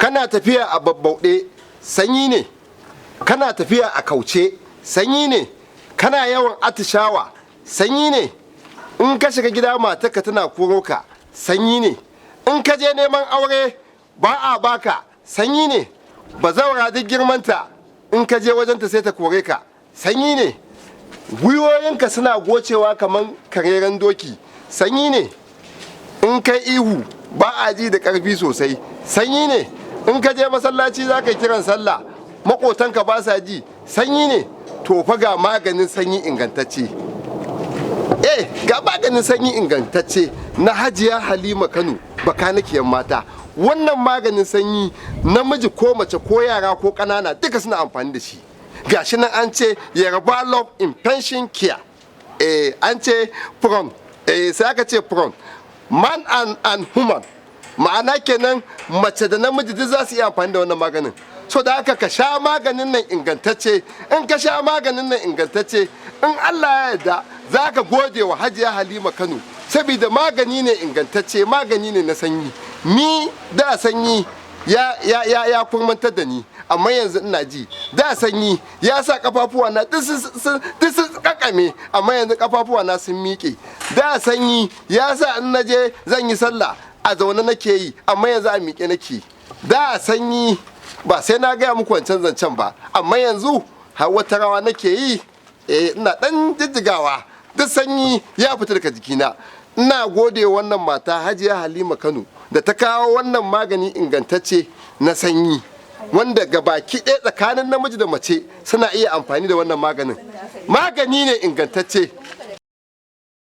Kana tafiya a babbauɗe, sanyi ne. Kana tafiya a kauce, sanyi ne. Kana yawan atishawa, sanyi ne. In ka shiga gida matarka tana koro ka, sanyi ne. In ka je neman aure ba a baka, sanyi ne. Bazawara duk girmanta, in ka je wajenta sai ta kore ka, sanyi ne. Gwiwoyinka suna gocewa kamar kareren doki, sanyi ne. In kai ihu ba a ji da ƙarfi sosai, sanyi ne. In ka je masallaci za ka kiran sallah, maƙotanka ba sa ji, sanyi ne. To fa ga maganin sanyi ingantacce. Ga maganin sanyi ingantacce na Hajiya Halima Kano, bakanikiyar mata. Wannan maganin sanyi, namiji ko mace ko yara ko ƙanana, duka suna amfani da shi. Gashi nan an ce Yarba Love Infection Care. An ce from, sai aka ce from man and woman, ma'ana kenan mace da namiji duk za su iya amfani da wannan maganin. So da haka ka sha maganin nan ingantacce. In ka sha maganin nan ingantacce, in Allah ya yarda za ka gode wa Hajiya Halima Kano, saboda magani ne ingantacce, magani ne na sanyi. Ni da sanyi ya kurmantar da ni, amma yanzu ina ji. Da sanyi ya sa kafafuwa na duk sun kakame, amma yanzu kafafuwa na sun miƙe. Da sanyi ya sa in naje zan yi sallah a zaune nake yi, amma yanzu a miƙe nake. Da sanyi, ba sai na gaya muku wancan zancen ba, amma yanzu har wata rawa nake yi, ina dan jijjigawa, duk sanyi ya fita daga jikina. Ina gode wannan mata Hajiya Halima Kano da ta kawo wannan magani ingantacce na sanyi, wanda ga baki ɗaya tsakanin namiji da mace suna iya amfani da wannan maganin. Magani ne ingantacce.